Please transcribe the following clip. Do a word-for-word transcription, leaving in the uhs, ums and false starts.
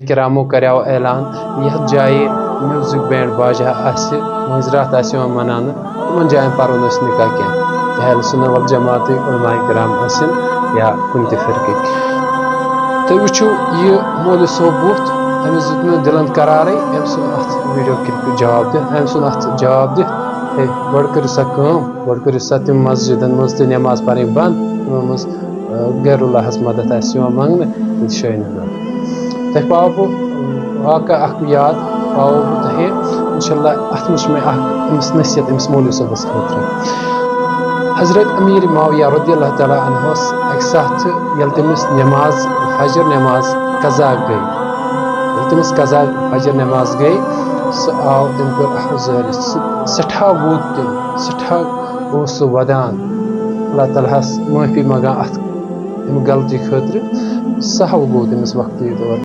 کرامو کریو اعلان، یتھ جایہِ میوزک بینڈ باجہ آسہِ، مٲنٛزِ راتھ آسہِ یِوان مناونہٕ، تِمن جاین پرو نہٕ أسۍ نکاح کینٛہہ۔ اہل سنہ والجماعتٕکۍ علماء کرام ٲسِن یا کُنہِ تہِ فرقٕکۍ۔ تُہۍ وٕچھِو یہِ مولوی صٲب بُتھ، أمِس دیُت نہٕ دِلن قرارٕے، أمۍ سُنٛد اتھ ویڈیو کلپہِ جواب دِتھ، أمۍ سُنٛد اتھ جواب دِتھ، ہے، گۄڈٕ کٔرِو سا کٲم، گۄڈٕ کٔرِو سا تِم مسجدن منٛز تہِ نماز پرٕنۍ بنٛد، تِمن منٛز، آ، غیر اللہس مدد آسہِ یِوان منٛگنہٕ، تِم تہِ چھِ شٲمِل گژھان۔ تۄہہِ پاوٕ بہٕ واقعہ اکھ یاد، پاوٕ بہٕ تۄہہِ۔ انشاءاللہ اتھ منٛز چھِ مےٚ اکھ أمِس نصیحت، أمِس مولوی صٲبس خٲطرٕ۔ حضرت امیر معاویہ رضی اللہ تعالیٰ عنہس اکہِ ساتہٕ ییٚلہِ تٔمِس نماز، فجر نماز قضا گٔے، ییٚلہِ تٔمِس قضا فجر نماز گٔے، سُہ آو، تٔمۍ کٔر اکھ زٲرِتھ، سُہ سٮ۪ٹھاہ ووٚد تٔمۍ، سٮ۪ٹھاہ اوس سُہ ودان، اللہ تعالیٰ ہس معٲفی منٛگان اتھ اَمہِ غلطی خٲطرٕ۔ سہو گوٚو تٔمِس وقتی طور۔